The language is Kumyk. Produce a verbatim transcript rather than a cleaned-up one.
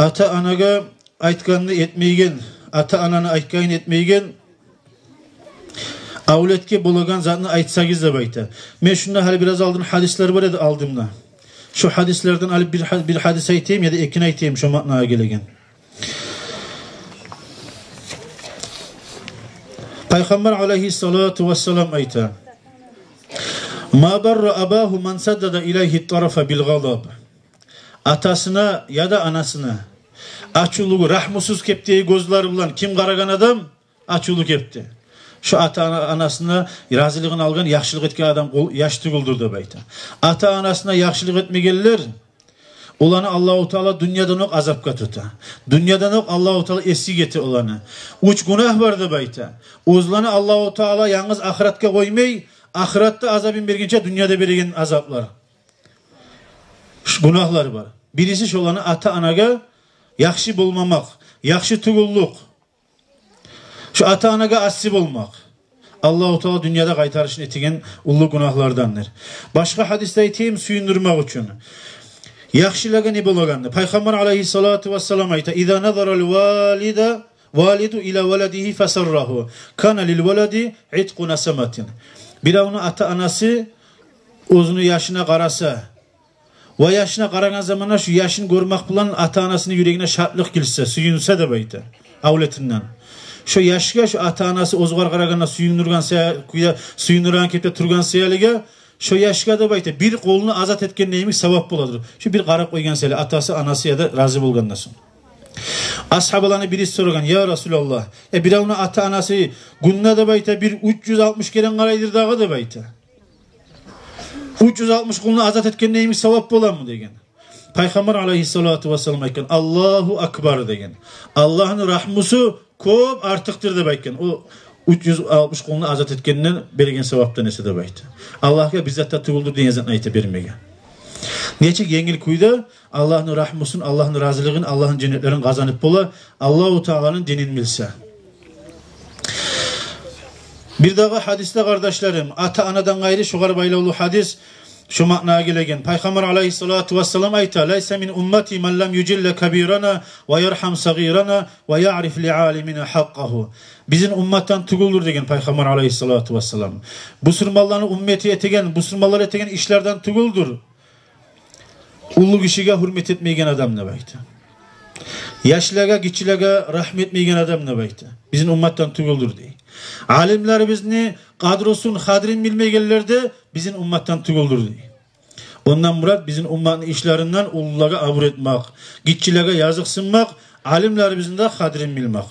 Ата-анагъа айтгъанны этмейген, ата-ананы айтгъанын этмейген авлетге болагъан затны айтсагъыз деп айта. Мен шунда гьали бираз алдын гьадислер бар эди алдымда. Шо гьадислерден алып бир гьа-, бир гьадис айтайым яда экини айтайым шо маънагъа гелеген. Пайхаммар алайгьиссалату вассалам айта: «Ма барра абагьу ман саддада илайгьи тарафа бил гъадаб». Атасына яда анасына ачувлу, рагьмусуз кепдеги гёзлер булан ким къарагъан адам, ачувлу кепде, шо ата-ана-, анасына разилигин алгъан, яхшылыкъ этген адам къол, яш тюгюлдюр деп айта. Ата-анасына яхшылыкъ этмегенлер, оланы Аллагьу Таала дюньядан окъ азапгъа тута. Дюньядан окъ Аллагьу Таала эсгик эте оланы. Уьч гюнагь бар деп айта. Оьзлени Аллагьу Таала янгыз ахыратгъа къоймай, ахыратда азабын бергенче дюньяда береген азаплар, ш-, гюнагьлар бар. Бириси шоланы ата-анагъа яхшы болмамакъ, яхшы тюгюллюк. Шо ата-анагъа асси болмакъ Аллагьу Таала дюньяда къайтарышын этеген уллу гюнагьлардандыр. Башгъа гьадисде айтайым сююндюрмек учун. Яхшылагъа не болагъанны? Пайхаммар алайгьиссалату вассалам айта: «Иза назарал валида, валиду ила валадигьи фасаррагьу, кана лил валади итқу насаматин». Биревню ата-анасы оьзюню яшына къараса, ва яшына къарагъан заманда шу яшын гёрмек булан ата-анасыны юрегине шатлыкъ гелсе, сююнсе деп айта, авлетинден. Шо яшгъа шо ата-анасы оьзюгер къарагъанда сююндюрген сая-, кюйде сююндюрген кепде тургъан саялыгъа, шо яшгъа деп айта, бир къулну азат этгенде йимик савап боладыр. Шо бир къарап къойгъан саялы, атасы, анасы яда рази болгъанда сонг. Асгьабаланы бириси сорагъан: «Я Расулаллагь, э, биревню ата-анасы гюнде деп айта бир уьч юз алтмыш керен къарайдыр дагъы деп айта. Уьч юз алтмыш къулну азат этгенде йимик савап боламы?» — деген. Пайхаммар алайгьиссалату вассалам айтгъан: «Аллагьу акбар», — деген. «Аллагьны рагьмусу кёп артыкъдыр», — деп айтгъан. О уьч юз алтмыш къулну азат этгенден берген савапдан эсе деп айта. Аллагьгъа бир зат да тюгюлдюр деген затны айта бермеге. Нечик енгил кюйде Аллагьны рагьмусун, Аллагьны разилигин, Аллагьны женнетлерин къазанып бола, Аллагьу Тааланы динин билсе. Бир дагъы гьадисде, къардашларым, ата-анадан къайры шогъар байлавлу гьадис, шу маънагъа гелеген. Пайхаммар алайгьиссалату вассалам айта: «Лайса мин уммати ман лам южилла кабирана ва яргьам сагъирана ва яъриф ли алимина гьакъкъагьу». Бизин умматдан тюгюлдюр деген Пайхаммар алайгьиссалату вассалам. Бусурманланы уммати этеген, бусурманлар этеген ишлерден тюгюлдюр уллу гишиге гьюрмет этмейген адам деп айта. Яшлагъа, гиччилеге рагьму этмейген адам деп айта. Бизин умматдан тюгюлдюр дей. Алимлерибизни къадрусун, къадрин билмейгенлер де бизин умматдан тюгюлдюр дей. Ондан мурат бизин умматны ишлеринден уллулагъа абур этмек, гиччилеге языкъсынмакъ, алимлерибизни де къадрин билмек.